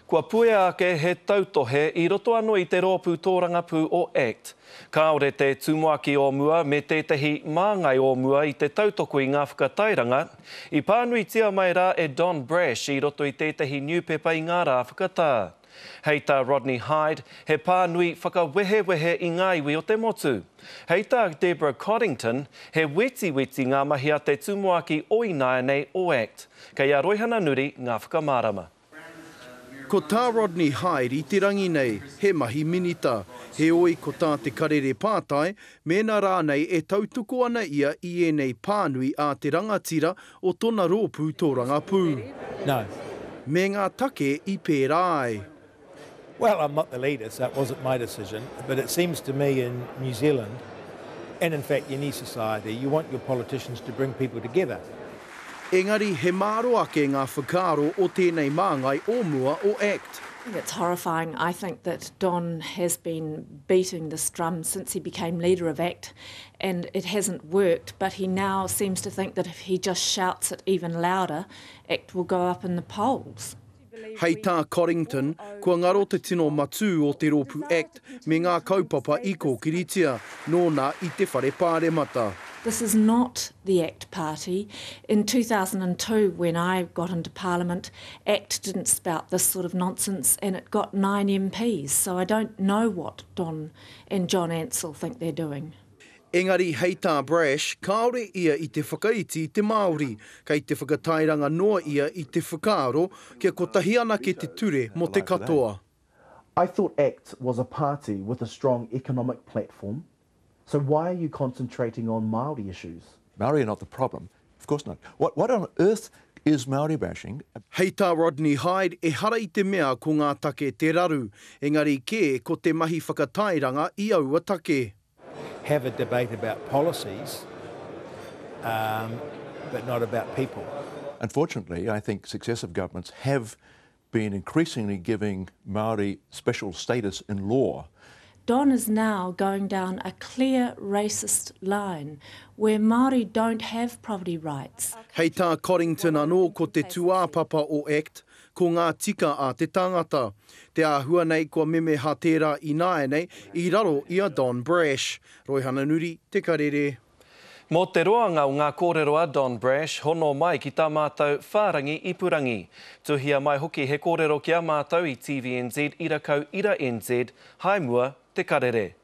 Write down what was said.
Kua puea ake he tautohe i roto anō i te rōpū tōrangapū o act. Kāore te tumuaki o mua me tētehi māngai o mua i te tautoko i ngā whakatairanga i pānuitia mai rā e Don Brash i roto i tētehi niupepa i ngā rā whakatā. Hei tā Rodney Hide, he pānui whakawehewehe i ngā iwi o te motu. Hei tā Deborah Coddington, he wetiweti ngā mahi a te tumuaki o ināianei o act. Kei a Roihana Nuri ngā whakamārama. Ko tā Rodney Hide i te rangi nei, he mahi minita. Heoi, ko tā te karere pātai, mēnā rānei e tautoko ana ia i ēnei pānui a te rangatira o tona rōpū tōrangapū. No. Me ngā take i pērā ai. Well, I'm not the leader, so it wasn't my decision, but it seems to me in New Zealand, and in fact any society, you want your politicians to bring people together. Engari he māro ake ngā whakaaro o tēnei māngai o mua o act. It's horrifying. I think that Don has been beating this drum since he became leader of ACT and it hasn't worked, but he now seems to think that if he just shouts it even louder, ACT will go up in the polls. Hei tā Coddington, kua ngaro te tino matū o te rōpū act me ngā kaupapa i kōkiritia nōna i te Whare Pāremata. This is not the ACT Party. In 2002 when I got into Parliament, ACT didn't spout this sort of nonsense and it got 9 MPs, so I don't know what Don and John Ansell think they're doing. Engari hei tā Brash, kāore ia i te whakaiti i te Māori, kei te whakatairanga noa ia i te whakaaro kia kotahi anake te ture mō te katoa. I thought ACT was a party with a strong economic platform, so why are you concentrating on Māori issues? Māori are not the problem, of course not. What, what on earth is Māori bashing? Hei tā Rodney Hide, ehara i te mea ko ngā take te raru, engari kē ko te mahi whakatairanga i aua take. Have a debate about policies, um, but not about people. Unfortunately, I think successive governments have been increasingly giving Māori special status in law. Don is now going down a clear racist line where Māori don't have property rights. Hei tā Coddington anō ko te tūāpapa o act, ko ngā tika a te tangata. Te āhua nei kua memeha tērā ināianei i raro i a Don Brash. Roihana Nuri, Te Karere. Mō te roanga o ngā kōrero a Don Brash, hono mai ki tā mātou whārangi ipurangi. Tuhia mai hoki he kōrero ki a mātou i TVNZ ira kau ira NZ, hae mua, Te Karere.